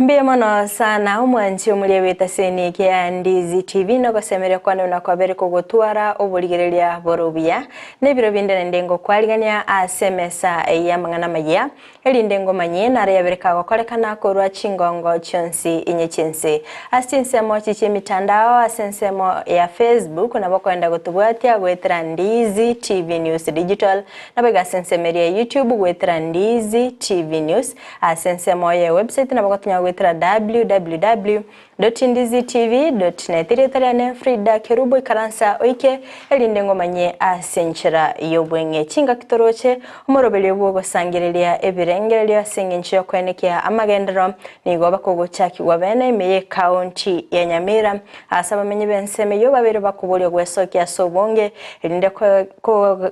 Mbuya mono sana omwanchi omoria bw'etaseni eke ya Ndizi TV nogosemeria kwane buna kwabere kogotwara oborigereria bore obuya na ebiro binde naende ngokwarigania ase emesa y'amang'ana amayia erinde ngomanyie naro yabere kagokorekana korwa chingongo chionsi inye chi'ense ase chinsemo chi chi'emitandao ase ensemo ya Facebook nabo okoenda gotobwatia goetera Ndizi TV News Digital nabo iga ase ensemo eria ya YouTube goetera Ndizi TV News Ase ensemo ye website nabo gotonya goetera www.ndizitv.net. Erieta riane Frida Kerubo ikaransa oike erinde ngomanye ase enchera y'obweng'e. Chingaki toroche omoroberio bw'ogosangereria ebirengererio ase engencho y'okoenekia amagenderero nigo bakogochakigwa bene ime y'ecounty ya Nyamira ase abamenyi b'ensemo eyio babeire bakoboria gwesokia ase obonge erinde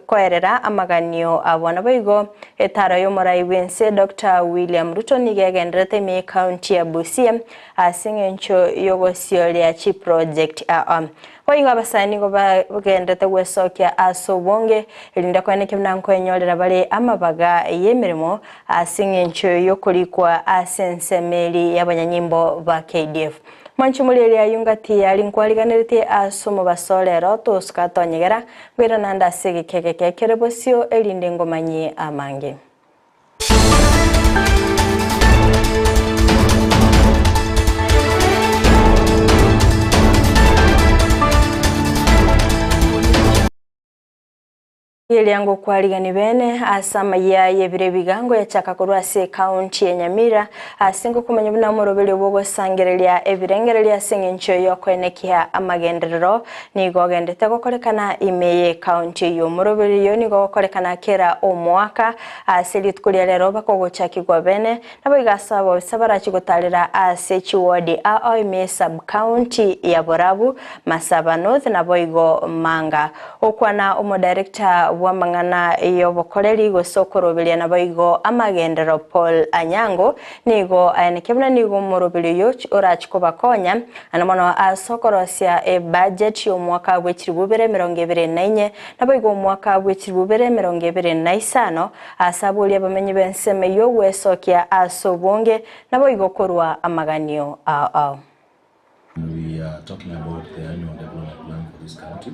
koerera amaganio abo. Naboigo Etaro y'omorai bw'ense Doctor William Ruto nigo egendererete ime y'ecounty ya Busia ase eng'encho y'ogosioria chiproject aa. Boigo abasae nigo bagendererete gwesokia ase obonge erinde koenekia buna nkoenyorera bare amabaga y'emeremo ase eng'encho y'okorikwa ase ensemo eria y'abanyanyimbo ba KDF. Mwanche omoreri ayio ngati yari nkwariganeretie ase omobaso rero tosuka tonyegera Bwera naende ase egeka egeke kere bosio, erinde ngomanyie amange. Eria ngokwarigani bene ase amayia y'ebiro ebigango yachaka korwa ase ecounty ya Nyamira ase ngokomanya buna omoroberio bw'ogosangereria ebirengererio ase eng'encho y'okoenekia amagenderero Nigo ogendete gokorekana ime y'ecounty eyio. Omoroberio oyio nigo ogokorekana kera omwaka ase rituko ria rero bakogochakigwa bene, naboigo ase abobisa barache gotarera ase chiwodi ao ime y'esub-county ya Borabu, Masaba North naboigo Manga. Okwana omodirector bw'amang'ana y'obokoreri gose okoroberia naboigo amagenderero Paul Anyango nigo aenekia buna nigo omoroberio oyio orache kobakonya Naende mono ase okorosia ebudget y'omwaka bwe chilifu bibere emerongo ebere na inye, naboigo omwaka bwe chilifu bibere emerongo ebere na isano, ase aboria abamenyi b'ensemo eyio gwesokia ase obonge, naboigo korwa amaganio ao ao. We are talking about the annual development plan for this county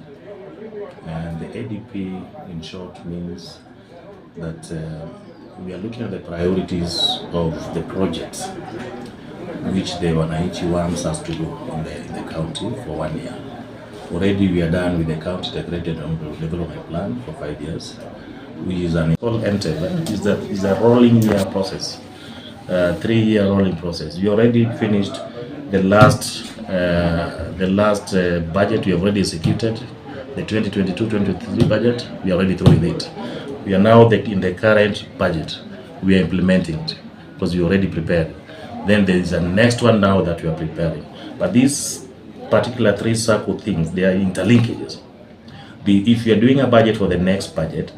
and the ADP in short means that uh, we are looking at the priorities of the projects which the wananchi wants us to do in the, in the county for one year. Already we are done with the county integrated development plan for 5 years, which is an called MTEV, is a, is a rolling year process, 3-year rolling process. We already finished the last budget we have already executed, the 2022-2023 budget, we are already through with it. We are now the, in the current budget, we are implementing it because we already prepared. Then there is a next one now that we are preparing. But these particular three circle things, they are interlinkages. The, if you are doing a budget for the next budget,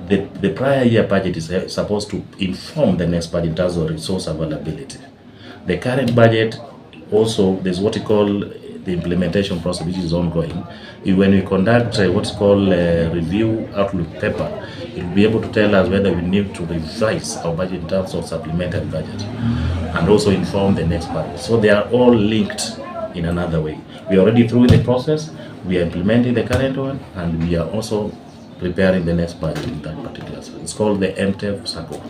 the, the prior year budget is eh, supposed to inform the next budget in terms of resource availability. The current budget also, there's what you call the implementation process, which is ongoing. When we conduct uh, what's called a review outlook paper, it will be able to tell us whether we need to revise our budget in terms of supplementary budget and also inform the next budget. So they are all linked in another way. We are already through the process, we are implementing the current one, and we are also preparing the next budget in that particular. It's called the MTEF circle.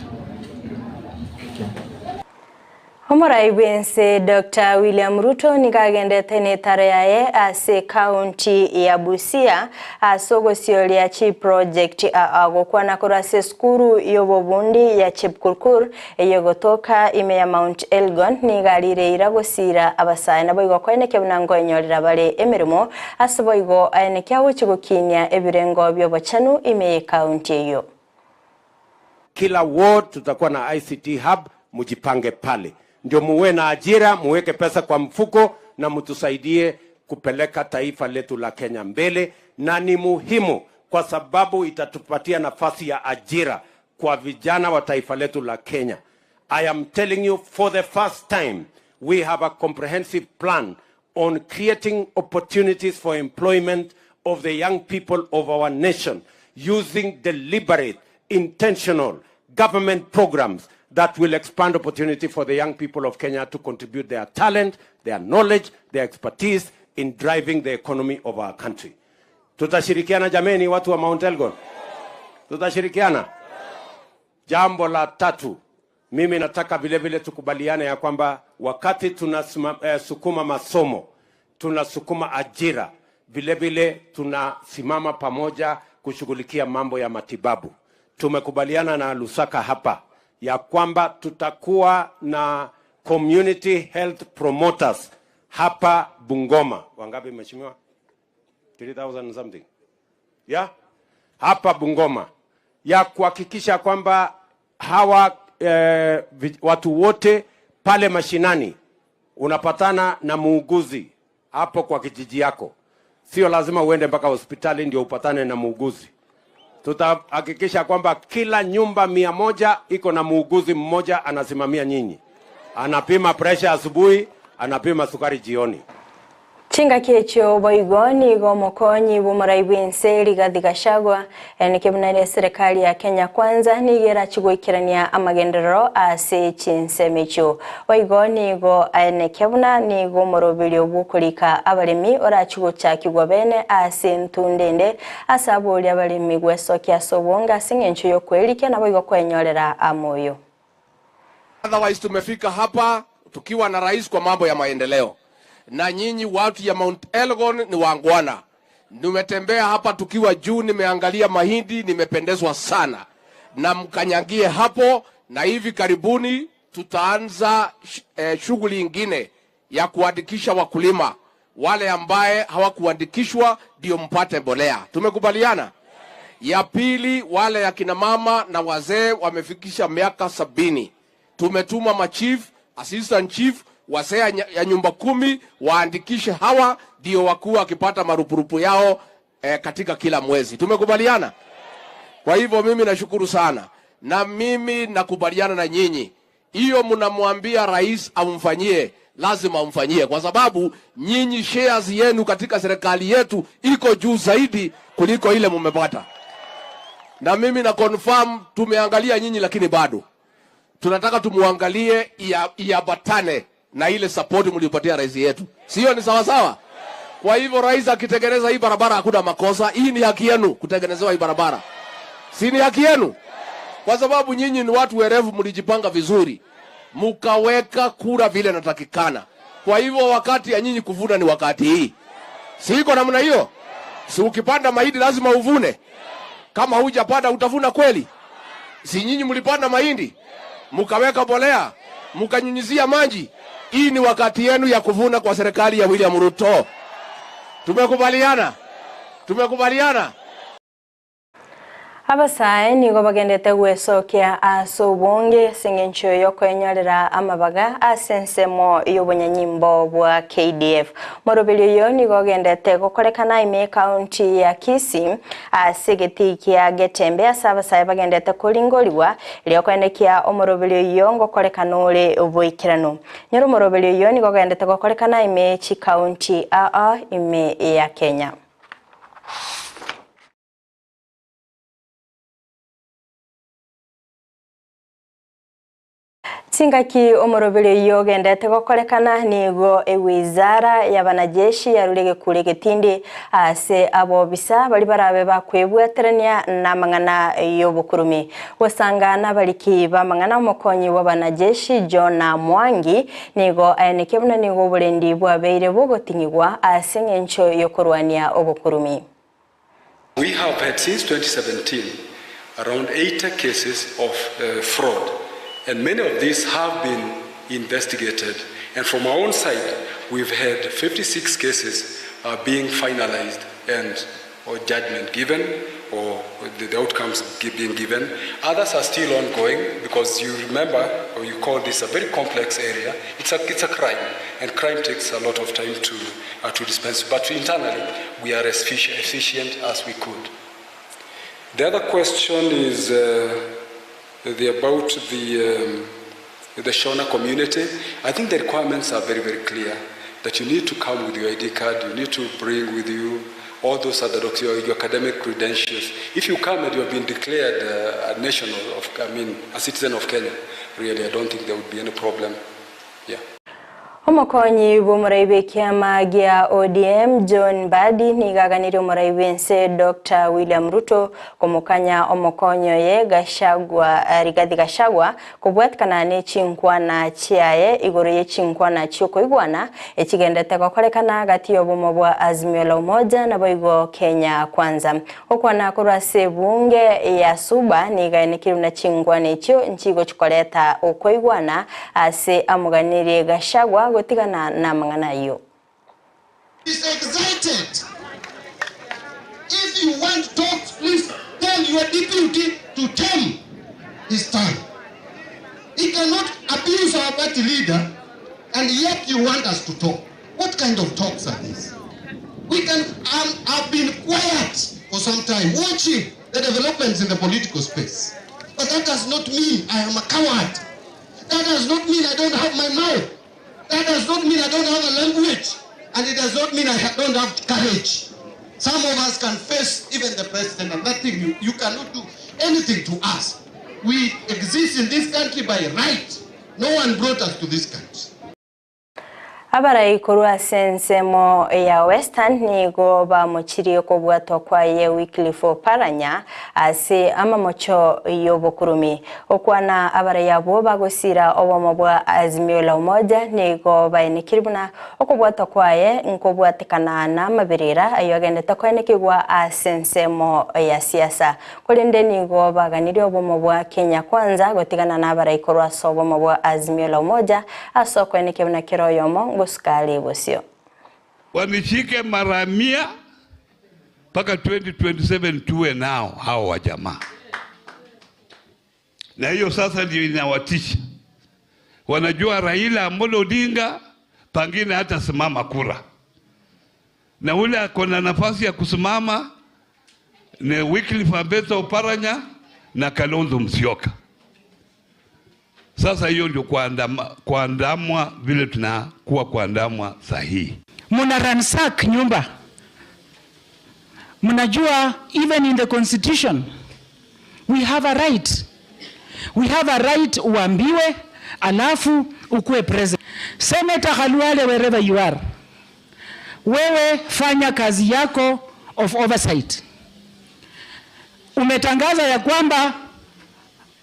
Omorai bw'ense Doctor William Ruto nigo agendete netaro yaye ase ekaunti ya Busia ase ogosioria chiproject aa gokwana korwa ase esukuru y'obobundi ya Chepkurkur eyegotoka ime ya Mount Elgon nigo arire eira gosiira abasae naboigo koenekia buna nkoenyorera bare emeremo ase boigo aenekia agochia gokinia ebirengo bi'obochenu ime y'ekaunti eyio. Kila ward tutakuwa na ICT hub, mujipange pale ndio muwe na ajira, muweke pesa kwa mfuko na mtusaidie kupeleka taifa letu la Kenya mbele, na ni muhimu kwa sababu itatupatia nafasi ya ajira kwa vijana wa taifa letu la Kenya. I am telling you for the first time we have a comprehensive plan on creating opportunities for employment of the young people of our nation using deliberate, intentional government programs. that will expand opportunity for the young people of Kenya to contribute their talent, their knowledge, their expertise in driving the economy of our country. Tutashirikiana jameni, watu wa Mount Elgon? Tutashirikiana. Jambo la tatu, mimi nataka vile vile tukubaliane ya kwamba wakati tunasukuma masomo, tunasukuma ajira, vile vile tunasimama pamoja kushughulikia mambo ya matibabu. Tumekubaliana na Lusaka hapa ya kwamba tutakuwa na community health promoters hapa Bungoma. Wangapi mheshimiwa? 3000 something. Yeah? Hapa Bungoma ya kuhakikisha kwamba hawa watu wote pale mashinani unapatana na muuguzi hapo kwa kijiji yako. Sio lazima uende mpaka hospitali ndio upatane na muuguzi. Tutahakikisha kwamba kila nyumba 100 iko na muuguzi mmoja anasimamia nyinyi, anapima pressure asubuhi, anapima sukari jioni. Chingaki echio boigo nigo omokonyi bw'omorai bw'ense Rigathi Gachagua neke buna ere serikali ya Kenya Kwanza nigo erachigoikerania amagenderero ase chinsemo echio. Boigo nigo aeneke buna nigo omoroberio bw'okorika abaremi orachigochakigwa bene ase entunde ende ase aboria abaremi gwesokia ase obonge ase eng'encho yokoerikia nabo igo kwenyorera amoyo. Otherwise tumefika hapa tukiwa na rais kwa mambo ya maendeleo, na nyinyi watu ya Mount Elgon ni wangwana. Nimetembea hapa tukiwa juu, nimeangalia mahindi, nimependezwa sana, na mkanyagie hapo, na hivi karibuni tutaanza shughuli ingine ya kuandikisha wakulima wale ambaye hawakuandikishwa ndio mpate mbolea. Tumekubaliana? Ya pili, wale ya kina mama na wazee wamefikisha miaka 70, tumetuma machief, assistant chief, wazee ya nyumba 10 waandikishe hawa ndio wakuu wakipata marupurupu yao katika kila mwezi. Tumekubaliana? Kwa hivyo mimi nashukuru sana, na mimi nakubaliana na nyinyi. Hiyo mnamwambia rais amfanyie, lazima amfanyie, kwa sababu nyinyi shares yenu katika serikali yetu iko juu zaidi kuliko ile mmepata. Na mimi na confirm tumeangalia nyinyi, lakini bado tunataka tumuangalie iambatane na ile support mliopatia rais yetu, sio? Ni sawa sawa? Kwa hivyo rais akitengeneza hii barabara hakuna makosa. Hii ni haki yenu kutengenezewa hii barabara, si ni haki yenu? Kwa sababu nyinyi ni watu werevu, mlijipanga vizuri, mkaweka kura vile natakikana. Kwa hivyo wakati ya nyinyi kuvuna ni wakati hii, si iko namna hiyo? Si ukipanda mahindi lazima uvune? Kama hujapanda utavuna kweli? Si nyinyi mlipanda mahindi mkaweka mbolea mkanyunyizia maji? Hii ni wakati yenu ya kuvuna kwa serikali ya William Ruto. Tumekubaliana? Tumekubaliana? Abasae nigo bagendete gwesokia ase obonge ase eng'encho yokoenyorera amabaga ase ensemo y'obonyanyimbo bwa KDF. Moroberi oyo nigo ogendete gokorekana ime ekaunti ya Kisii ase egetii kia Getembe ase abasae bagendete koringoriwa erio koenekia omoroberi oyo ngokorekana ore oboikeranu. Nyora omoroberi oyo nigo ogendete gokorekana ime chikaunti aa ime ya Kenya. Chingaki omoroberi oyo ogendete gokorekana nigo ewizara y'abanajeshi yarure gekure getindi ase abobisa bari barabe bakwebweterania n'amang'ana y'obokurumi. Gosanga n'abariki b'amang'ana omokonyi w'abanajeshi Jona Mwangi nigo aeneke buna nigo oborendi bwabeire bogoting'igwa ase eng'encho yokorwania obokurumi. We have had since 2017 around 80 cases of fraud, and many of these have been investigated. And from our own side, we've had 56 cases being finalized and or judgment given or the outcomes being given. Others are still ongoing because you remember, or you call this a very complex area. It's a crime, and crime takes a lot of time to dispense. But internally, we are as efficient as we could. The other question is about the Shona community. I think the requirements are very, very clear, that you need to come with your ID card, you need to bring with you all those other docs, your, your academic credentials. If you come and you have been declared uh, a national, of, I mean, a citizen of Kenya, really, I don't think there would be any problem. Yeah. Omokonyi bw'omorai bw'ekiama gia ODM John Mbadi nigo aganirie omorai bw'ense Dr William Ruto komokanya omokonyi oye Gachagua Rigathi Gachagua kobwatikana ne chinkwana chiaye igoro ye chinkwana chiokoigwana echigendete gokorekana gati y'obomo bwa Azimio la Umoja naboigo Kenya Kwanza. Gokwana korwa ase ebunge ya Suba nigo aenekire buna chinkwana echio nchigochikoreta okoigwana ase amoganirie Gachagua gotigana namang'ana ayio. Is excited. If you want talks, please tell your deputy to tame his tongue. He cannot abuse our party leader, and yet you want us to talk. What kind of talks are these? We can, I've been quiet for some time, watching the developments in the political space. But that does not mean I am a coward. That does not mean I don't have my mouth. That does not mean I don't have a language. And it does not mean I don't have courage. Some of us can face even the president, and that thing, you, you cannot do anything to us. We exist in this country by right. No one brought us to this country. Abarai korwa ase ensemo ya Western nigo bamochirie okobwatwa kwaye Wycliffe Oparanya ase amamocho y'obokurumi. Okwana abarai abwo bagosira obomo bwa Azimio la Umoja nigo baenekire buna okobwatwa kwaye nkobwatekana na amabirira ayo agendete koenekigwa ase ensemo ya siasa. Korende nigo baganirie obomo bwa Kenya Kwanza gotigana na abarai korwa ase obomo bwa Azimio la Umoja ase okoenekia buna kera oyomo ngosukari bosio. Wanishike mara 100 mpaka 2027 tuwe nao hao wa jamaa, na hiyo sasa ndio inawatisha. Wanajua Raila Amolo Odinga pangine hata simama kura, na ule ako na nafasi ya kusimama ni Wycliffe Ambetsa Oparanya na Kalonzo Musyoka. Sasa hiyo ndio kuandamwa vile tunakuwa kuandamwa sahihi. Muna ransack nyumba. Mnajua even in the constitution we have a right. We have a right uambiwe alafu ukuwe present. Senator Khalwale, wherever you are, wewe fanya kazi yako of oversight. Umetangaza ya kwamba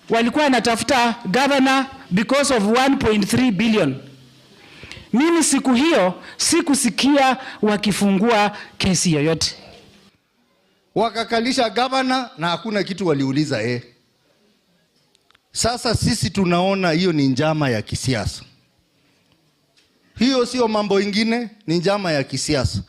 walikuwa wanatafuta governor because of 1.3 billion. Mimi siku hiyo sikusikia wakifungua kesi yoyote. Wakakalisha governor na hakuna kitu waliuliza. Sasa sisi tunaona hiyo ni njama ya kisiasa. Hiyo sio mambo ingine, ni njama ya kisiasa.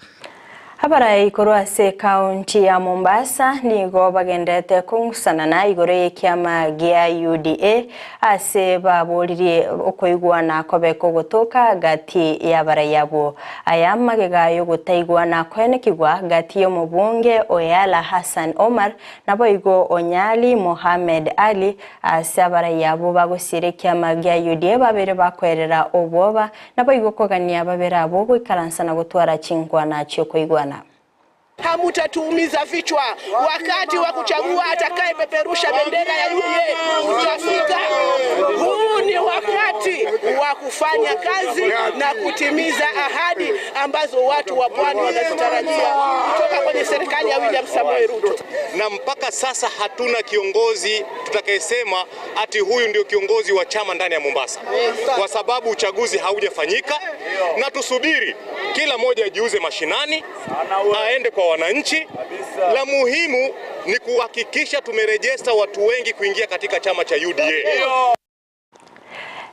Abarai korwa ase kaunti ya Mombasa nigo bagendete kong'usanana igoro y'ekiama gia UDA ase baboririe okoigwana kobe kogotoka gati ya abarai abwo. Aya magega yogotaigwana koenekigwa gati y'omobunge Oyala Hassan Omar naboigo Onyali Mohamed Ali ase abarai abwo bagosire ekiama gia UDA babere bakwerera obwoba naboigo kogania babere abwo goikaransa na gotwara chinkwana chiokoigwana. Hamutatuumiza vichwa. Wakati wa kuchagua atakayepeperusha bendera ya UDA utafika. Huu ni wakati wa kufanya kazi na kutimiza ahadi ambazo watu wa pwani wanazitarajia kutoka kwenye serikali ya William Samoei Ruto. Na mpaka sasa hatuna kiongozi tutakayesema ati huyu ndio kiongozi wa chama ndani ya Mombasa, kwa sababu uchaguzi haujafanyika, na tusubiri kila mmoja ajiuze mashinani, aende kwa wananchi. La muhimu ni kuhakikisha tumerejesta watu wengi kuingia katika chama cha UDA.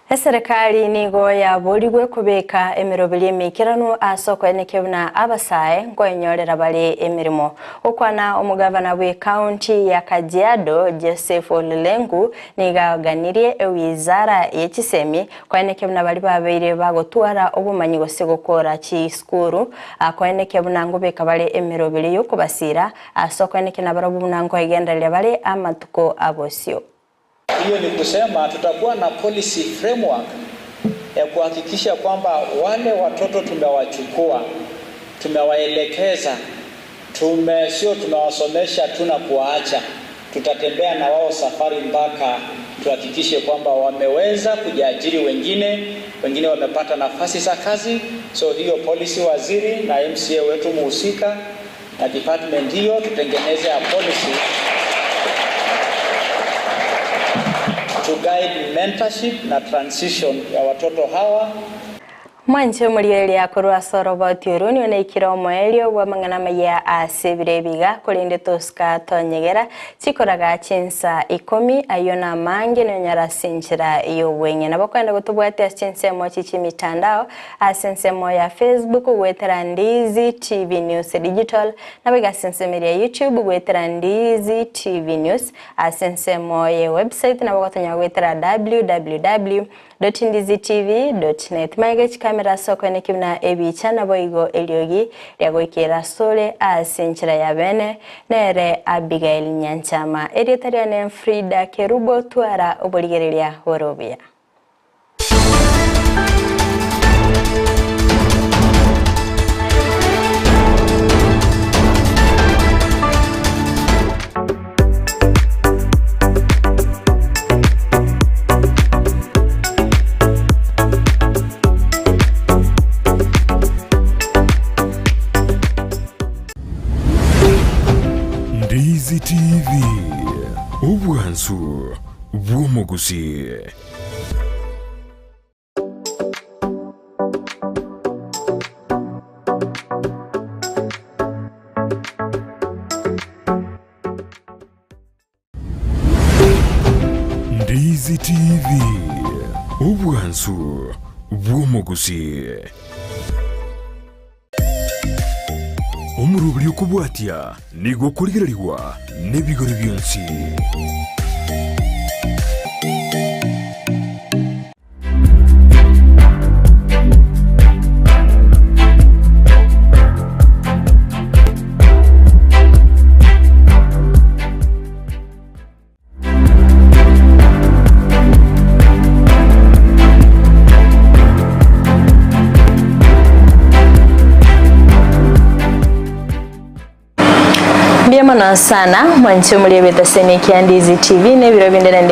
Eserikali nigo yaborigwe kubeka emirobiri emikirano ase okoeneke buna abasae nkoenyorera bare emirimo. Okwana omugavana bwe county ya Kajiado Joseph Olelengu nigo aganirie ewizara y'echisemi koeneke buna bari babeire bagotwara obomanyi gose gokora chisukuru akoeneke buna ngobeka bare emirobiri yokobasira ase okoeneke nabarobwo buna nkoegendereria bare amatuko abosio. Hiyo ni kusema tutakuwa na policy framework ya kuhakikisha kwamba wale watoto tumewachukua, tumewaelekeza Tume sio tumewasomesha tu na kuwaacha, tutatembea na wao safari mpaka tuhakikishe kwamba wameweza kujiajiri wengine, wengine wamepata nafasi za kazi. So hiyo policy, waziri na MCA wetu muhusika na department hiyo, tutengeneze a policy to guide mentorship na transition ya watoto hawa. Mwanche omorigereria akorwa ase oroboti orwo nigo naikire omoerio bw'amang'ana amaya ase ebiro ebi iga, korende tosika tonyegera chikoraga chinsa ikomi, ayio namange nonyare ase enchera y'obweng'e. Nabo kwenda gotobwatia ase chinsemo echi chi'emitandao, ase ensemo ya Facebook goetera Ndizi TV News Digital, naboigo ase ensemo eria ya YouTube goetera Ndizi TV News, ase ensemo ye website nabo gotonyora goetera www. Dotindizitv.net Magega chikamera ase okoenekia buna ebicha naboigo eriogi ria goikera asore ase enchera ya bene nere Abigail Nyanchama. Erieta riane Frida Kerubo twara oborigereria bore obuya. Ndizi TV, obwansu bw'omogusii. Ndizi TV, obwansu bw'omogusii. Omoroberi okobwatia nigo okorigererigwa nebigori bionsi. Mbuya mono sana mwanche omori ebeteseni ekia Ndizi TV na ebiro binde naende.